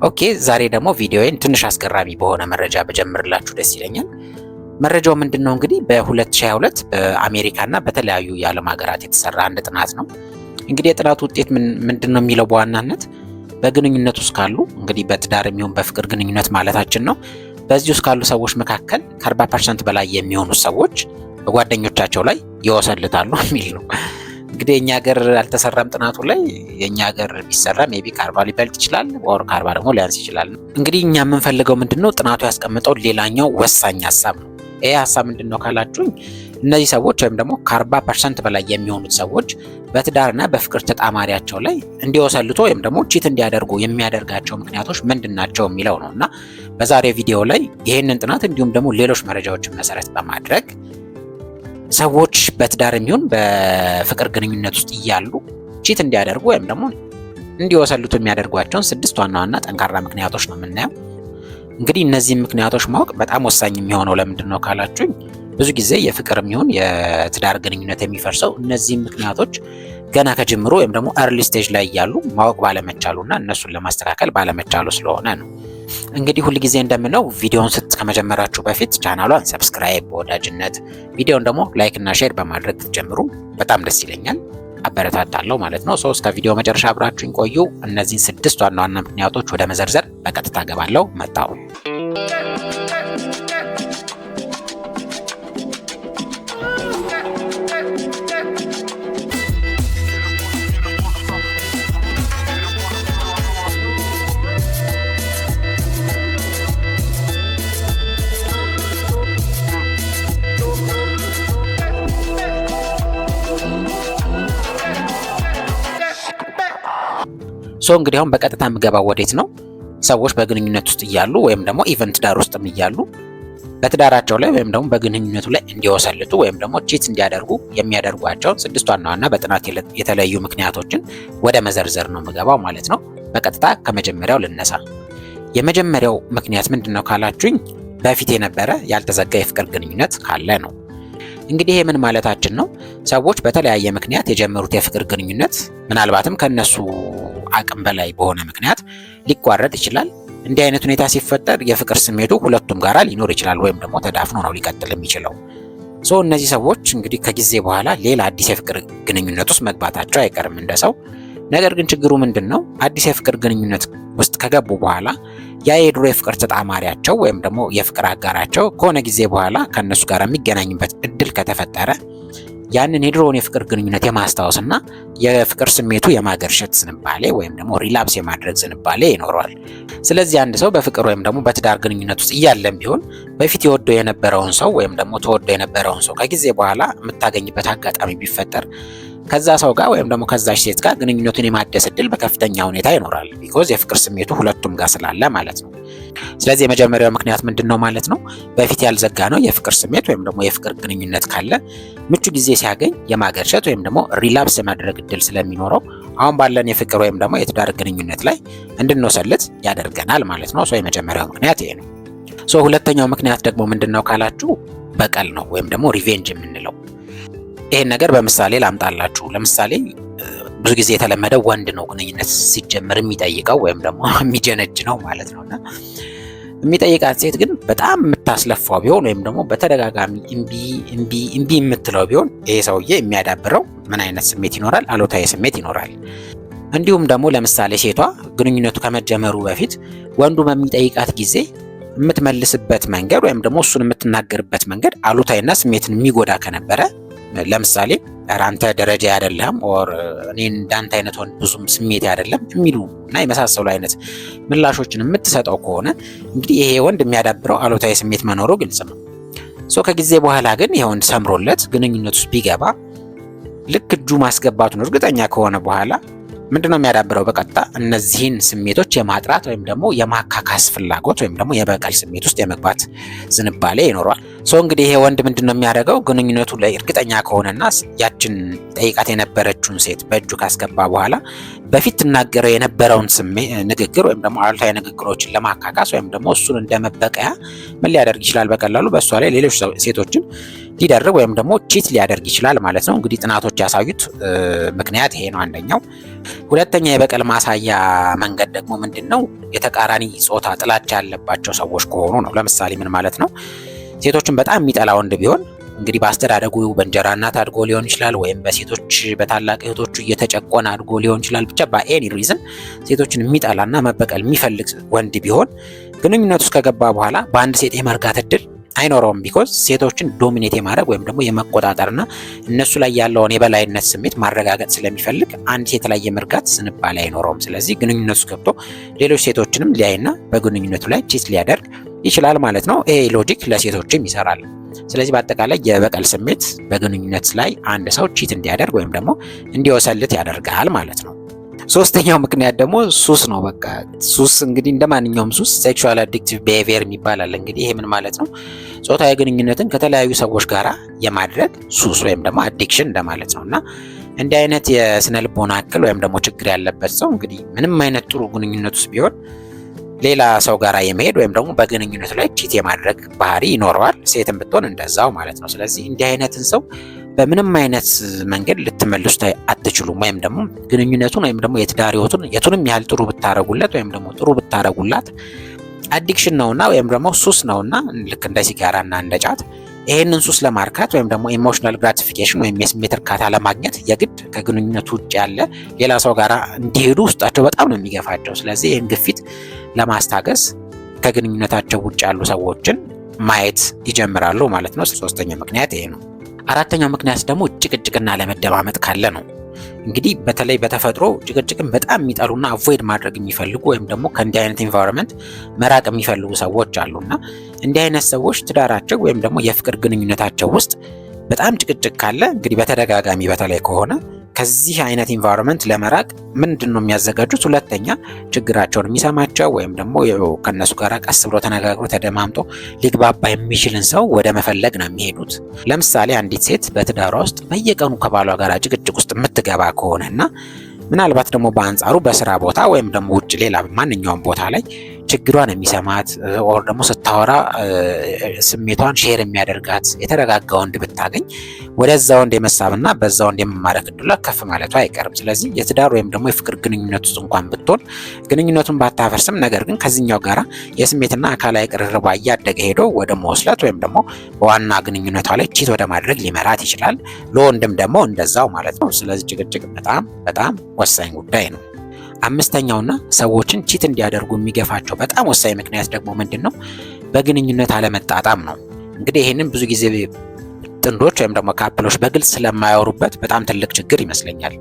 Okay፣ ዛሬ ደግሞ ቪዲዮዬን ትንሽ አስገራሚ በሆነ መረጃ ብጀምርላችሁ ደስ ይለኛል። መረጃው ምንድን ነው? እንግዲህ በ2022 በአሜሪካና በተለያዩ የዓለም ሀገራት የተሰራ አንድ ጥናት ነው። እንግዲህ የጥናቱ ውጤት ምንድን ነው የሚለው በዋናነት በግንኙነት ውስጥ ካሉ፣ እንግዲህ በትዳር የሚሆን በፍቅር ግንኙነት ማለታችን ነው፣ በዚህ ውስጥ ካሉ ሰዎች መካከል ከ40% በላይ የሚሆኑ ሰዎች በጓደኞቻቸው ላይ ይወሰልታሉ የሚል ነው። እንግዲህ የእኛ ሀገር አልተሰራም ጥናቱ ላይ። የእኛ ሀገር ቢሰራ maybe ከ40 ሊበልጥ ይችላል፣ or ከ40 ደግሞ ሊያንስ ይችላል። እንግዲህ እኛ የምንፈልገው ምንድን ነው? ጥናቱ ያስቀምጠው ሌላኛው ወሳኝ ሀሳብ ነው። ይሄ ሀሳብ ምንድን ነው ካላችሁኝ፣ እነዚህ ሰዎች ወይም ደግሞ ከ40% በላይ የሚሆኑት ሰዎች በትዳርና በፍቅር ተጣማሪያቸው ላይ እንዲወሰልቱ ወይም ደግሞ cheat እንዲያደርጉ የሚያደርጋቸው ምክንያቶች ምንድን ናቸው የሚለው ነው። እና በዛሬ ቪዲዮ ላይ ይህንን ጥናት እንዲሁም ደግሞ ሌሎች መረጃዎችን መሰረት በማድረግ ሰዎች በትዳር የሚሆን በፍቅር ግንኙነት ውስጥ እያሉ cheat እንዲያደርጉ ወይም ደግሞ እንዲወሰልቱ የሚያደርጓቸውን ስድስት ዋና ዋና ጠንካራ ምክንያቶች ነው የምናየው። እንግዲህ እነዚህን ምክንያቶች ማወቅ በጣም ወሳኝ የሚሆነው ለምንድን ነው ካላችሁኝ፣ ብዙ ጊዜ የፍቅር የሚሆን የትዳር ግንኙነት የሚፈርሰው እነዚህን ምክንያቶች ገና ከጅምሩ ወይም ደግሞ early stage ላይ እያሉ ማወቅ ባለመቻሉና እነሱን ለማስተካከል ባለመቻሉ ስለሆነ ነው። እንግዲህ ሁል ጊዜ እንደምለው ቪዲዮውን ከመጀመራችሁ በፊት ቻናሏን subscribe በወዳጅነት፣ ቪዲዮውን ደግሞ like እና share በማድረግ ብትጀምሩ በጣም ደስ ይለኛል፣ አበረታታለሁ ማለት ነው። So እስከ ቪዲዮ መጨረሻ አብራችሁኝ ቆዩ። እነዚህን ስድስት ዋና ዋና ምክንያቶች ወደ መዘርዘር በቀጥታ ገባለሁ። መጣሁ። So እንግዲህ አሁን በቀጥታ የምገባው ወዴት ነው? ሰዎች በግንኙነት ውስጥ እያሉ ወይም ደግሞ even ትዳር ውስጥም እያሉ በትዳራቸው ላይ ወይም ደግሞ በግንኙነቱ ላይ እንዲወሰልቱ ወይም ደግሞ cheat እንዲያደርጉ የሚያደርጓቸውን ስድስት ዋና ዋና በጥናት የተለዩ ምክንያቶችን ወደ መዘርዘር ነው የምገባው ማለት ነው። በቀጥታ ከመጀመሪያው ልነሳ። የመጀመሪያው ምክንያት ምንድን ነው ካላችሁኝ፣ በፊት የነበረ ያልተዘጋ የፍቅር ግንኙነት ካለ ነው። እንግዲህ ይሄ ምን ማለታችን ነው? ሰዎች በተለያየ ምክንያት የጀመሩት የፍቅር ግንኙነት ምናልባትም ከነሱ አቅም በላይ በሆነ ምክንያት ሊቋረጥ ይችላል። እንዲህ አይነት ሁኔታ ሲፈጠር የፍቅር ስሜቱ ሁለቱም ጋራ ሊኖር ይችላል፣ ወይም ደግሞ ተዳፍኖ ነው ሊቀጥል የሚችለው። So እነዚህ ሰዎች እንግዲህ ከጊዜ በኋላ ሌላ አዲስ የፍቅር ግንኙነት ውስጥ መግባታቸው አይቀርም እንደ ሰው። ነገር ግን ችግሩ ምንድን ነው? አዲስ የፍቅር ግንኙነት ውስጥ ከገቡ በኋላ ያ የድሮ የፍቅር ተጣማሪያቸው ወይም ደግሞ የፍቅር አጋራቸው ከሆነ ጊዜ በኋላ ከእነሱ ጋር የሚገናኝበት እድል ከተፈጠረ ያንን የድሮውን የፍቅር ግንኙነት የማስታወስና የፍቅር ስሜቱ የማገርሸት ዝንባሌ ወይም ደግሞ relapse የማድረግ ዝንባሌ ይኖረዋል። ስለዚህ አንድ ሰው በፍቅር ወይም ደግሞ በትዳር ግንኙነት ውስጥ እያለም ቢሆን በፊት የወደው የነበረውን ሰው ወይም ደግሞ ተወደው የነበረውን ሰው ከጊዜ በኋላ የምታገኝበት አጋጣሚ ቢፈጠር ከዛ ሰው ጋር ወይም ደግሞ ከዛች ሴት ጋር ግንኙነቱን የማደስ እድል በከፍተኛ ሁኔታ ይኖራል። Because የፍቅር ስሜቱ ሁለቱም ጋር ስላለ ማለት ነው። ስለዚህ የመጀመሪያው ምክንያት ምንድን ነው ማለት ነው? በፊት ያልዘጋ ነው የፍቅር ስሜት ወይም ደግሞ የፍቅር ግንኙነት ካለ ምቹ ጊዜ ሲያገኝ የማገርሸት ወይም ደግሞ relapse የማድረግ እድል ስለሚኖረው አሁን ባለን የፍቅር ወይም ደግሞ የትዳር ግንኙነት ላይ እንድንወሰልት ያደርገናል ማለት ነው። So የመጀመሪያው ምክንያት ይሄ ነው። So ሁለተኛው ምክንያት ደግሞ ምንድን ነው ካላችሁ፣ በቀል ነው ወይም ደግሞ revenge የምንለው። ይሄን ነገር በምሳሌ ላምጣላችሁ። ለምሳሌ ብዙ ጊዜ የተለመደው ወንድ ነው ግንኙነት ሲጀምር የሚጠይቀው ወይም ደግሞ የሚጀነጅነው ማለት ነው። እና የሚጠይቃት ሴት ግን በጣም የምታስለፋው ቢሆን ወይም ደግሞ በተደጋጋሚ እምቢ እምቢ እምቢ የምትለው ቢሆን ይሄ ሰውዬ የሚያዳብረው ምን አይነት ስሜት ይኖራል? አሉታዊ ስሜት ይኖራል። እንዲሁም ደግሞ ለምሳሌ ሴቷ ግንኙነቱ ከመጀመሩ በፊት ወንዱ በሚጠይቃት ጊዜ የምትመልስበት መንገድ ወይም ደግሞ እሱን የምትናገርበት መንገድ አሉታዊና ስሜትን የሚጎዳ ከነበረ፣ ለምሳሌ ኧረ አንተ ደረጃ አይደለህም or እኔ እንዳንተ አይነት ወንድ ብዙም ስሜት አይደለም የሚሉ እና የመሳሰሉ አይነት ምላሾችን የምትሰጠው ከሆነ እንግዲህ ይሄ ወንድ የሚያዳብረው አሉታዊ ስሜት መኖሩ ግልጽ ነው። So ከጊዜ በኋላ ግን ይሄ ወንድ ሰምሮለት ግንኙነት ውስጥ ቢገባ ልክ እጁ ማስገባቱን እርግጠኛ ከሆነ በኋላ ምንድነው የሚያዳብረው? በቀጥታ እነዚህን ስሜቶች የማጥራት ወይም ደግሞ የማካካስ ፍላጎት ወይም ደግሞ የበቀል ስሜት ውስጥ የመግባት ዝንባሌ ይኖረዋል። So እንግዲህ ይሄ ወንድ ምንድን ነው የሚያደርገው? ግንኙነቱ ላይ እርግጠኛ ከሆነና ያችን ጠይቃት የነበረችውን ሴት በእጁ ካስገባ በኋላ በፊት ትናገረው የነበረውን ንግግር ወይም ደግሞ አሉታዊ ንግግሮችን ለማካካስ ወይም ደግሞ እሱን እንደ መበቀያ ምን ሊያደርግ ይችላል? በቀላሉ በእሷ ላይ ሌሎች ሴቶችን ሊደርብ ወይም ደግሞ cheat ሊያደርግ ይችላል ማለት ነው። እንግዲህ ጥናቶች ያሳዩት ምክንያት ይሄ ነው አንደኛው። ሁለተኛ የበቀል ማሳያ መንገድ ደግሞ ምንድን ነው? የተቃራኒ ጾታ ጥላቻ ያለባቸው ሰዎች ከሆኑ ነው። ለምሳሌ ምን ማለት ነው? ሴቶችን በጣም የሚጠላ ወንድ ቢሆን እንግዲህ በአስተዳደጉ በእንጀራ እናት አድጎ ሊሆን ይችላል፣ ወይም በሴቶች በታላቅ እህቶቹ እየተጨቆነ አድጎ ሊሆን ይችላል። ብቻ በ any reason ሴቶችን የሚጠላና መበቀል የሚፈልግ ወንድ ቢሆን ግንኙነት ውስጥ ከገባ በኋላ በአንድ ሴት የመርጋት እድል አይኖረውም። Because ሴቶችን dominate የማድረግ ወይም ደግሞ የመቆጣጠርና እነሱ ላይ ያለውን የበላይነት ስሜት ማረጋገጥ ስለሚፈልግ አንድ ሴት ላይ የመርጋት ዝንባሌ አይኖረውም። ስለዚህ ግንኙነት ውስጥ ገብቶ ሌሎች ሴቶችንም ሊያይና በግንኙነቱ ላይ cheat ሊያደርግ ይችላል ማለት ነው። ይሄ logic ለሴቶችም ይሰራል። ስለዚህ በአጠቃላይ የበቀል ስሜት በግንኙነት ላይ አንድ ሰው cheat እንዲያደርግ ወይም ደግሞ እንዲወሰልት ያደርጋል ማለት ነው። ሶስተኛው ምክንያት ደግሞ ሱስ ነው። በቃ ሱስ እንግዲህ እንደ ማንኛውም ሱስ sexual addictive behavior የሚባል አለ። እንግዲህ ይሄ ምን ማለት ነው? ጾታዊ ግንኙነትን ከተለያዩ ሰዎች ጋራ የማድረግ ሱስ ወይም ደግሞ addiction እንደማለት ነው። እና እንዲህ አይነት የስነ ልቦና እክል ወይም ደግሞ ችግር ያለበት ሰው እንግዲህ ምንም አይነት ጥሩ ግንኙነት ውስጥ ቢሆን ሌላ ሰው ጋር የመሄድ ወይም ደግሞ በግንኙነቱ ላይ cheat የማድረግ ባህሪ ይኖረዋል። ሴትም ብትሆን እንደዛው ማለት ነው። ስለዚህ እንዲህ አይነትን ሰው በምንም አይነት መንገድ ልትመልሱት አትችሉም። ወይም ደግሞ ግንኙነቱን ወይም ደግሞ የትዳር ህይወቱን የቱንም ያህል ጥሩ ብታረጉለት ወይም ደግሞ ጥሩ ብታረጉላት addiction ነውና ወይም ደግሞ ሱስ ነውና ልክ እንደ ሲጋራና እንደ ጫት ይሄንን ሱስ ለማርካት ወይም ደግሞ emotional gratification ወይም የስሜት እርካታ ለማግኘት የግድ ከግንኙነቱ ውጭ ያለ ሌላ ሰው ጋር እንዲሄዱ ውስጣቸው በጣም ነው የሚገፋቸው። ስለዚህ ይህን ግፊት ለማስታገስ ከግንኙነታቸው ውጭ ያሉ ሰዎችን ማየት ይጀምራሉ ማለት ነው። ሶስተኛው ምክንያት ይሄ ነው። አራተኛው ምክንያት ደግሞ ጭቅጭቅና አለመደማመጥ ካለ ነው። እንግዲህ በተለይ በተፈጥሮ ጭቅጭቅን በጣም የሚጠሉና avoid ማድረግ የሚፈልጉ ወይም ደግሞ ከእንዲህ አይነት environment መራቅ የሚፈልጉ ሰዎች አሉና እንዲህ አይነት ሰዎች ትዳራቸው ወይም ደግሞ የፍቅር ግንኙነታቸው ውስጥ በጣም ጭቅጭቅ ካለ፣ እንግዲህ በተደጋጋሚ በተለይ ከሆነ፣ ከዚህ አይነት environment ለመራቅ ምንድን ነው የሚያዘጋጁት? ሁለተኛ ችግራቸውን የሚሰማቸው ወይም ደግሞ ከነሱ ጋር ቀስ ብሎ ተነጋግሮ ተደማምጦ ሊግባባ የሚችልን ሰው ወደ መፈለግ ነው የሚሄዱት። ለምሳሌ አንዲት ሴት በትዳሯ ውስጥ በየቀኑ ከባሏ ጋር ጭቅጭቅ ውስጥ የምትገባ ከሆነና ምናልባት ደግሞ በአንጻሩ በስራ ቦታ ወይም ደግሞ ውጭ ሌላ ማንኛውም ቦታ ላይ ችግሯን የሚሰማት or ደግሞ ስታወራ ስሜቷን share የሚያደርጋት የተረጋጋ ወንድ ብታገኝ ወደዛ ወንድ የመሳብና በዛ ወንድ የመማረክ እድሏ ከፍ ማለቱ አይቀርም። ስለዚህ የትዳር ወይም ደግሞ የፍቅር ግንኙነት ውስጥ እንኳን ብትሆን ግንኙነቱን ባታፈርስም፣ ነገር ግን ከዚህኛው ጋራ የስሜትና አካላዊ ቅርርቧ እያደገ ሄዶ ወደ መወስለት ወይም ደግሞ በዋና ግንኙነቷ ላይ cheat ወደ ማድረግ ሊመራት ይችላል። ለወንድም ደግሞ እንደዛው ማለት ነው። ስለዚህ ጭቅጭቅ በጣም በጣም ወሳኝ ጉዳይ ነው። አምስተኛውና ሰዎችን cheat እንዲያደርጉ የሚገፋቸው በጣም ወሳኝ ምክንያት ደግሞ ምንድን ነው? በግንኙነት አለመጣጣም ነው። እንግዲህ ይህንን ብዙ ጊዜ ጥንዶች ወይም ደግሞ couple ኦች በግልጽ ስለማያወሩበት በጣም ትልቅ ችግር ይመስለኛል።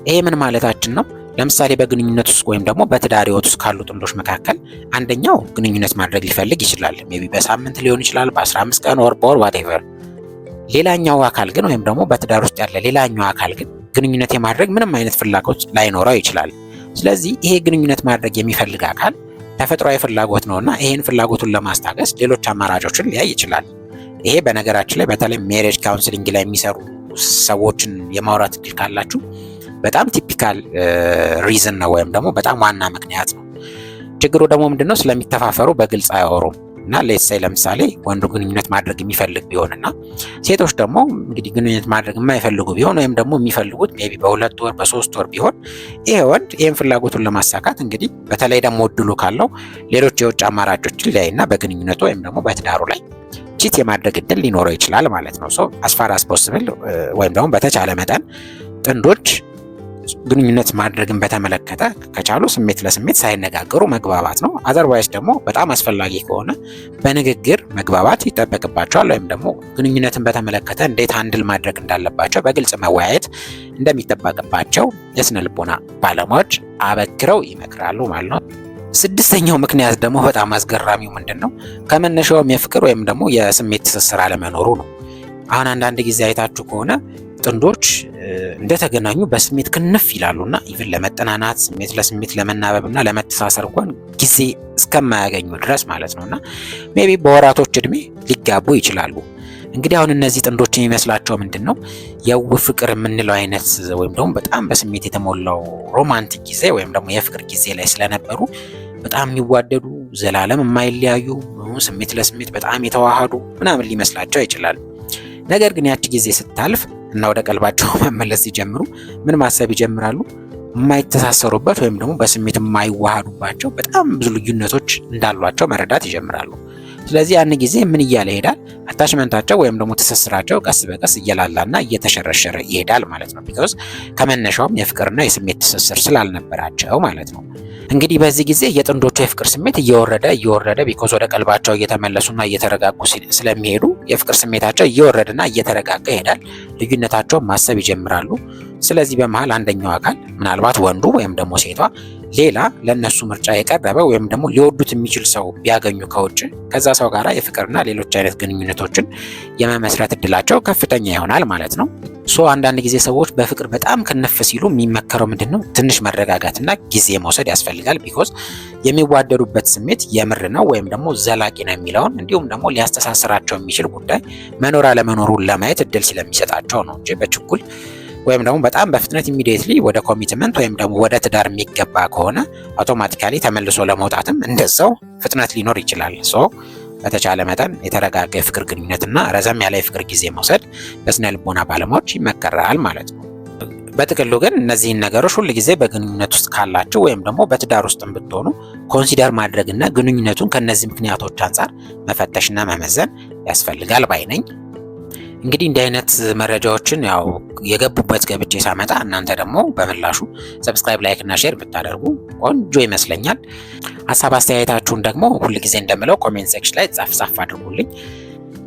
ይሄ ምን ማለታችን ነው? ለምሳሌ በግንኙነት ውስጥ ወይም ደግሞ በትዳር ህይወት ውስጥ ካሉ ጥንዶች መካከል አንደኛው ግንኙነት ማድረግ ሊፈልግ ይችላል። Maybe በሳምንት ሊሆን ይችላል፣ በ15 ቀን፣ ወር በወር፣ whatever። ሌላኛው አካል ግን ወይም ደግሞ በትዳር ውስጥ ያለ ሌላኛው አካል ግን ግንኙነት የማድረግ ምንም አይነት ፍላጎት ላይኖረው ይችላል። ስለዚህ ይሄ ግንኙነት ማድረግ የሚፈልግ አካል ተፈጥሯዊ ፍላጎት ነውና ይሄን ፍላጎቱን ለማስታገስ ሌሎች አማራጮችን ሊያይ ይችላል። ይሄ በነገራችን ላይ በተለይ marriage counseling ላይ የሚሰሩ ሰዎችን የማውራት እድል ካላችሁ በጣም typical reason ነው ወይም ደግሞ በጣም ዋና ምክንያት ነው። ችግሩ ደግሞ ምንድነው? ስለሚተፋፈሩ በግልጽ አያወሩም። እና let's say ለምሳሌ ወንዱ ግንኙነት ማድረግ የሚፈልግ ቢሆንና ሴቶች ደግሞ እንግዲህ ግንኙነት ማድረግ የማይፈልጉ ቢሆን ወይም ደግሞ የሚፈልጉት maybe በ2 ወር፣ በ3 ወር ቢሆን፣ ይሄ ወንድ ይህን ፍላጎቱን ለማሳካት እንግዲህ በተለይ ደግሞ እድሉ ካለው ሌሎች የውጭ አማራጮችን ሊያይና በግንኙነቱ ወይም ደግሞ በትዳሩ ላይ cheat የማድረግ እድል ሊኖረው ይችላል ማለት ነው። So as far as possible ወይም ደግሞ በተቻለ መጠን ጥንዶች ግንኙነት ማድረግን በተመለከተ ከቻሉ ስሜት ለስሜት ሳይነጋገሩ መግባባት ነው። Otherwise ደግሞ በጣም አስፈላጊ ከሆነ በንግግር መግባባት ይጠበቅባቸዋል። ወይም ደግሞ ግንኙነትን በተመለከተ እንዴት handle ማድረግ እንዳለባቸው በግልጽ መወያየት እንደሚጠበቅባቸው የስነ ልቦና ባለሙያዎች አበክረው ይመክራሉ ማለት ነው። ስድስተኛው ምክንያት ደግሞ በጣም አስገራሚው ምንድን ነው? ከመነሻውም የፍቅር ወይም ደግሞ የስሜት ትስስር አለመኖሩ ነው። አሁን አንዳንድ ጊዜ አይታችሁ ከሆነ ጥንዶች እንደተገናኙ በስሜት ክንፍ ይላሉና even ለመጠናናት፣ ስሜት ለስሜት ለመናበብና ለመተሳሰር እንኳን ጊዜ እስከማያገኙ ድረስ ማለት ነውና maybe በወራቶች እድሜ ሊጋቡ ይችላሉ። እንግዲህ አሁን እነዚህ ጥንዶች የሚመስላቸው ምንድን ነው? የውብ ፍቅር የምንለው አይነት ወይም ደግሞ በጣም በስሜት የተሞላው romantic ጊዜ ወይም ደግሞ የፍቅር ጊዜ ላይ ስለነበሩ በጣም የሚዋደዱ፣ ዘላለም የማይለያዩ፣ ስሜት ለስሜት በጣም የተዋሃዱ ምናምን ሊመስላቸው ይችላል። ነገር ግን ያቺ ጊዜ ስታልፍ እና ወደ ቀልባቸው መመለስ ሲጀምሩ ምን ማሰብ ይጀምራሉ? የማይተሳሰሩበት ወይም ደግሞ በስሜት የማይዋሃዱባቸው በጣም ብዙ ልዩነቶች እንዳሏቸው መረዳት ይጀምራሉ። ስለዚህ ያን ጊዜ ምን እያለ ይሄዳል? Attachment ኣቸው ወይም ደግሞ ትስስራቸው ቀስ በቀስ እየላላና እየተሸረሸረ ይሄዳል ማለት ነው። Because ከመነሻውም የፍቅርና የስሜት ትስስር ስላልነበራቸው ማለት ነው። እንግዲህ በዚህ ጊዜ የጥንዶቹ የፍቅር ስሜት እየወረደ እየወረደ፣ because ወደ ቀልባቸው እየተመለሱና እየተረጋጉ ስለሚሄዱ የፍቅር ስሜታቸው እየወረደና እየተረጋጋ ይሄዳል። ልዩነታቸውን ማሰብ ይጀምራሉ። ስለዚህ በመሀል አንደኛው አካል፣ ምናልባት ወንዱ ወይም ደግሞ ሴቷ፣ ሌላ ለእነሱ ምርጫ የቀረበ ወይም ደግሞ ሊወዱት የሚችል ሰው ቢያገኙ ከውጭ ከዛ ሰው ጋር የፍቅርና ሌሎች አይነት ግንኙነቶችን የመመስረት እድላቸው ከፍተኛ ይሆናል ማለት ነው። So አንዳንድ ጊዜ ሰዎች በፍቅር በጣም ክንፍ ሲሉ የሚመከረው ምንድን ነው? ትንሽ መረጋጋትና ጊዜ መውሰድ ያስፈልጋል። Because የሚዋደዱበት ስሜት የምር ነው ወይም ደግሞ ዘላቂ ነው የሚለውን እንዲሁም ደግሞ ሊያስተሳስራቸው የሚችል ጉዳይ መኖር አለመኖሩን ለማየት እድል ስለሚሰጣቸው ነው እንጂ በችኩል ወይም ደግሞ በጣም በፍጥነት immediately ወደ commitment ወይም ደግሞ ወደ ትዳር የሚገባ ከሆነ automatically ተመልሶ ለመውጣትም እንደዛው ፍጥነት ሊኖር ይችላል። So በተቻለ መጠን የተረጋጋ የፍቅር ግንኙነትና ረዘም ያለ የፍቅር ጊዜ መውሰድ በስነ ልቦና ባለሙያዎች ይመከራል ማለት ነው። በጥቅሉ ግን እነዚህን ነገሮች ሁል ጊዜ በግንኙነት ውስጥ ካላችሁ ወይም ደግሞ በትዳር ውስጥ ብትሆኑ consider ማድረግና ግንኙነቱን ከነዚህ ምክንያቶች አንጻር መፈተሽና መመዘን ያስፈልጋል ባይ ነኝ። እንግዲህ እንዲህ አይነት መረጃዎችን ያው የገቡበት ገብቼ ሳመጣ እናንተ ደግሞ በምላሹ subscribe፣ like እና share ብታደርጉ ቆንጆ ይመስለኛል። ሀሳብ አስተያየታችሁን ደግሞ ሁል ጊዜ እንደምለው comment section ላይ ጻፍ ጻፍ አድርጉልኝ።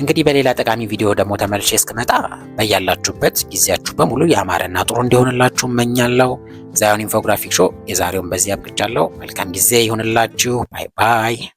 እንግዲህ በሌላ ጠቃሚ ቪዲዮ ደግሞ ተመልሼ እስክመጣ በያላችሁበት ጊዜያችሁ በሙሉ ያማረና ጥሩ እንዲሆንላችሁ እመኛለሁ። ዛዮን Infographic Show የዛሬውን በዚህ አብቅቻለሁ። መልካም ጊዜ ይሁንላችሁ። Bye bye።